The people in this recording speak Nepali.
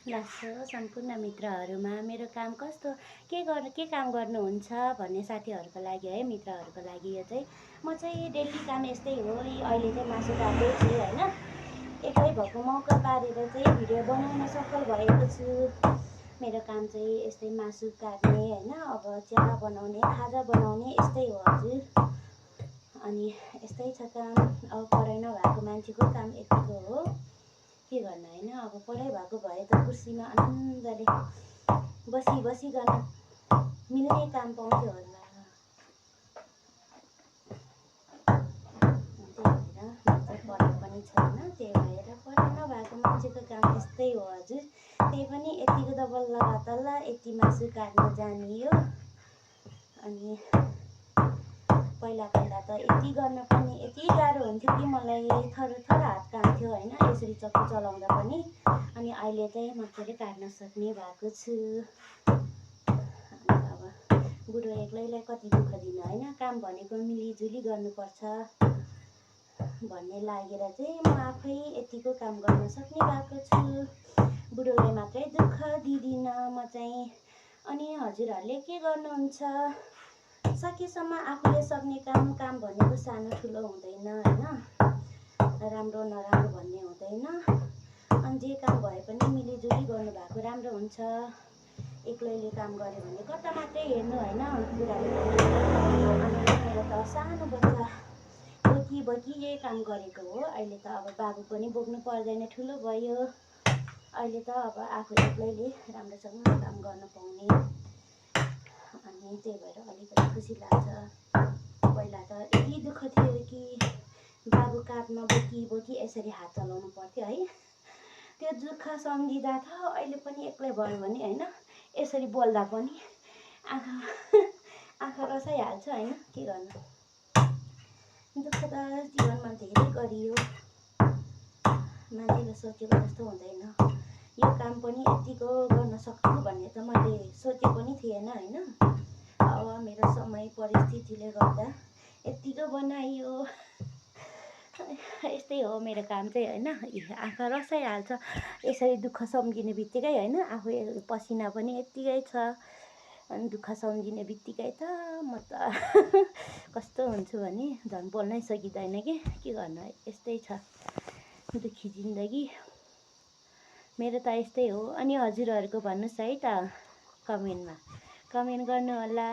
लाग्छ सम्पूर्ण मित्रहरूमा मेरो काम कस्तो के काम गर्नुहुन्छ भन्ने साथीहरूको लागि है, मित्रहरूको लागि यो चाहिँ म चाहिँ डेली काम यस्तै हो। अहिले चाहिँ मासु काट्दैछु होइन, एक्लै भएको मौका पारेर चाहिँ भिडियो बनाउन सफल भएको छु। मेरो काम चाहिँ यस्तै मासु काट्ने होइन, अब चिया बनाउने, खाजा बनाउने यस्तै हो हजुर। अनि यस्तै छ काम। अब पढाइ नभएको मान्छेको काम यतिको हो, के गर्नु होइन। अब पढाइ भएको भए त कुर्सीमा आनन्दले बसिकन मिल्ने काम पाउँथ्यो होला। त्यही भएर पढाइ पनि छैन, त्यही भएर पढाइ नभएको मान्छेको काम यस्तै हो हजुर। त्यही पनि यतिको त बल्ल तल्ल यति मासु काट्न जानियो। अनि पहिला त यति गर्न पनि यति गाह्रो हुन्थ्यो कि मलाई थरथर हात काम्थ्यो होइन, यसरी चक्कु चलाउँदा पनि। अनि अहिले चाहिँ मजाले काट्न सक्ने भएको छु। अनि अब बुढो एक्लैलाई कति दुःख दिनु होइन, काम भनेको मिलिजुली गर्नुपर्छ भन्ने लागेर चाहिँ म आफै यतिको काम गर्न सक्ने भएको छु। बुढोलाई मात्रै दुःख दिदिनँ म चाहिँ। अनि हजुरहरूले के गर्नुहुन्छ? सकेसम्म आफूले सक्ने काम भनेको सानो ठुलो हुँदैन होइन, राम्रो नराम्रो भन्ने हुँदैन। अनि जे काम भए पनि मिलिजुली गर्नुभएको राम्रो हुन्छ। एक्लैले काम गऱ्यो भने कता मात्रै हेर्नु होइन, बुढाले अनि मेरो त सानो बच्चा बोकी यही काम गरेको हो। अहिले त अब बाबु पनि बोक्नु पर्दैन, ठुलो भयो। अहिले त अब आफू एक्लैले राम्रोसँग काम गर्न पाउने। अनि त्यही भएर अलिकति खुसी लाग्छ। पहिला त यति दुःख थियो कि बाबु काँधमा बोकी यसरी हात चलाउनु पर्थ्यो है। त्यो दुःख सम्झिँदा त अहिले पनि एक्लै भयो भने होइन, यसरी बोल्दा पनि आँखा रसाइहाल्छ होइन, के गर्नु। दुःख त जीवनमा धेरै गरियो, मान्छेले सोचेको जस्तो हुँदैन। यो काम पनि यतिको गर्न सक्छु भन्ने त मैले सोचेको पनि थिएन होइन। अब मेरो समय परिस्थितिले गर्दा यतिको बनाइयो। यस्तै हो मेरो काम चाहिँ होइन, आँखा रसाइहाल्छ यसरी दुःख सम्झिने बित्तिकै होइन। आफू पसिना पनि यत्तिकै छ, अनि दुःख सम्झिने बित्तिकै त म त कस्तो हुन्छु भने झन् बोल्नै सकिँदैन के गर्नु। यस्तै छ दुःखी जिन्दगी मेरो त यस्तै हो। अनि हजुरहरूको भन्नुहोस् है त, कमेन्ट गर्नु होला।